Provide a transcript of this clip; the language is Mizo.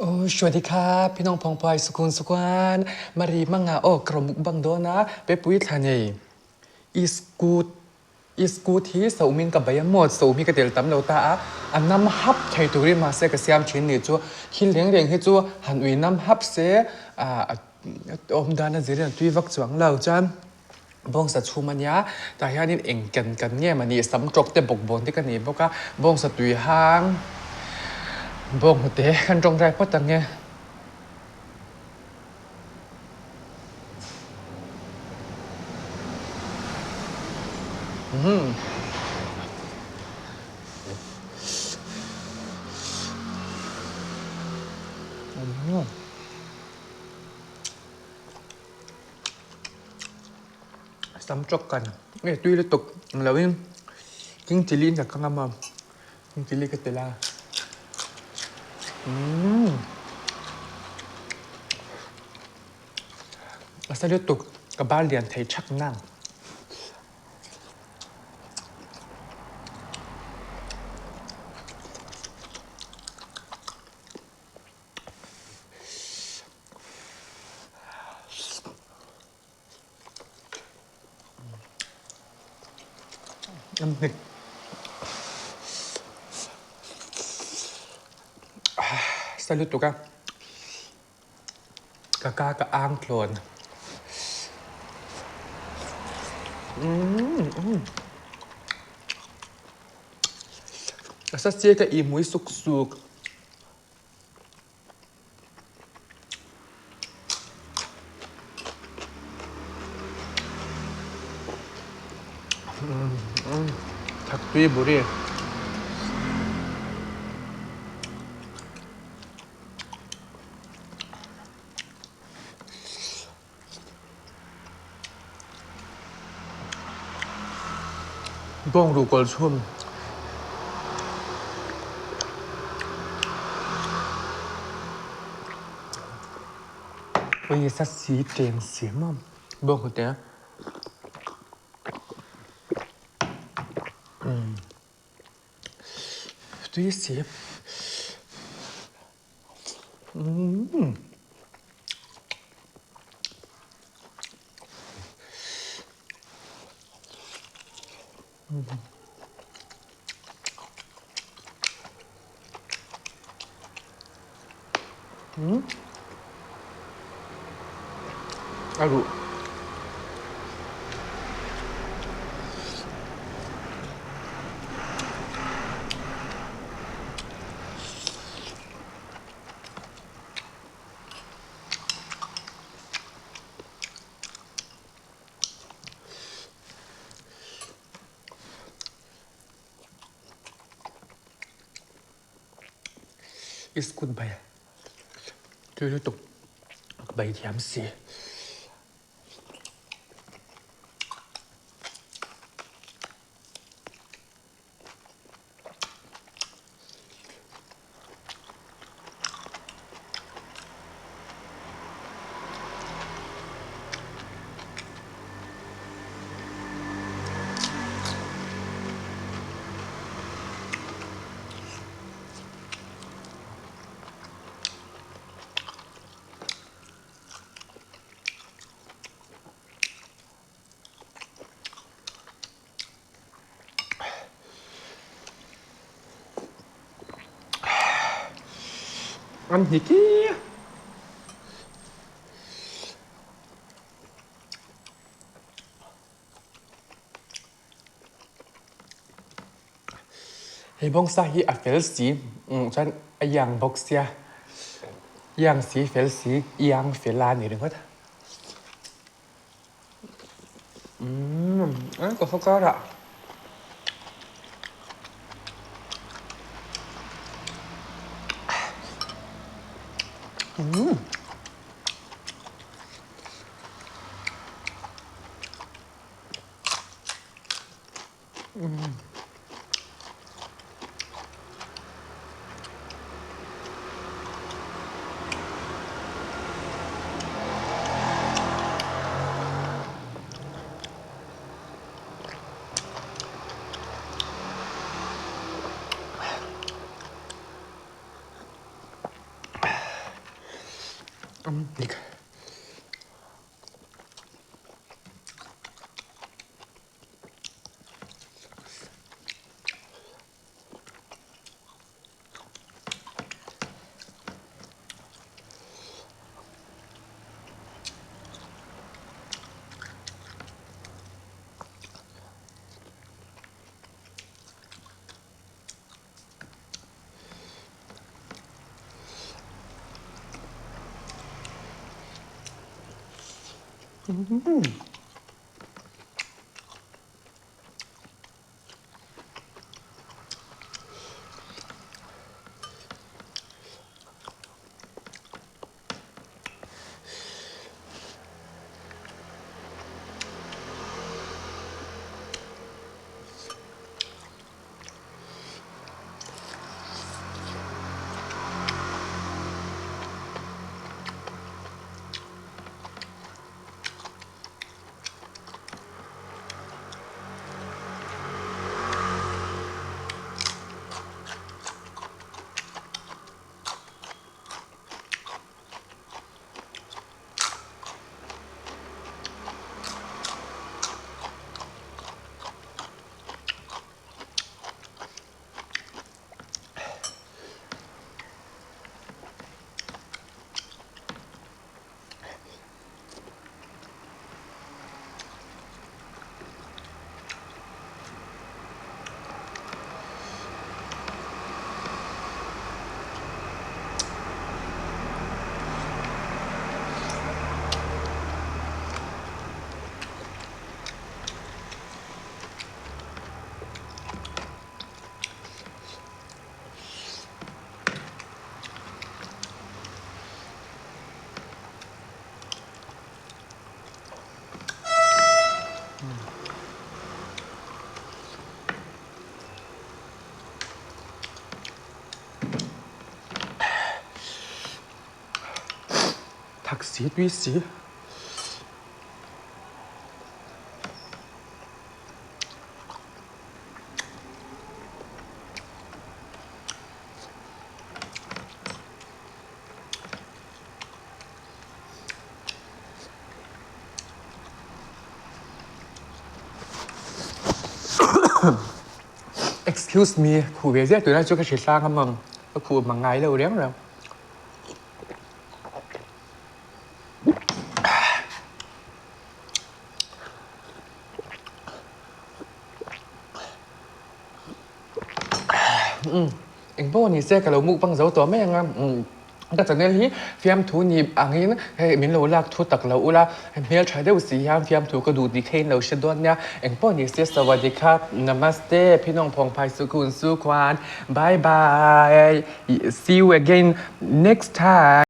Aw สวัสดีครับพี่น้องพองพลอยสุขุนสุขวันมารีมังงะโอ้กระมุกบังโดนะเปปุยทานี่อีสกูตอีสกูตhi somin ka bai a maw somi ka tel tam lo ta a a nam hap thei turin mahse ka siam thin ni chu thil reng reng hi chu han ui nam hap se ah awm dan a zirin a tui vak chuang lo chuan Bawngsa chhum a nia, tah hianin eng kan kan nge mah ni sam tawk te bawk bawn te ka nei bawk a, bawngsa tui hang bawnghnute kan tawngtai phawt ang e. Umm. Umm. Sam tawk kan nge tui lutuk ang lo in king chilli in ka kang a maw king chilli ka tel a umm a sa lutuk ka bal lian thei thak nang. Sa lutuk a, ka ka ka ang tlawn. A sa sia ka i mui suk suk. Thaktui buri. Bawng ruhkawl chhum. Ui sa si tlem si maw bawnghnute. Tui si. A ruh. Iskut bai tui lutuk ka bai thiam si. An hni ki. Hei bawngsa hi a fel si chuan a iang bawk sia iang si fel si iang fel a ni ringawt. Umm ka hmu karah. Umm. Thak si tui si. Excuse me, khuh ve ziah tunah chu ka hre hlang a mang. Ka khuh mang ngai lo reng reng. Eng pawh ni se ka lo mukbang zo tawh mai ang a, ka channel hi fiamthu ni angin hei min lo lak thu tak lo ula, hmeltha deuh si hian fiamthu ka duh tih kha in lo hre dawn nia, eng pawh ni se sawadikha namaste phinawng phawng phai sukun sukhuan bye bye see you again next time.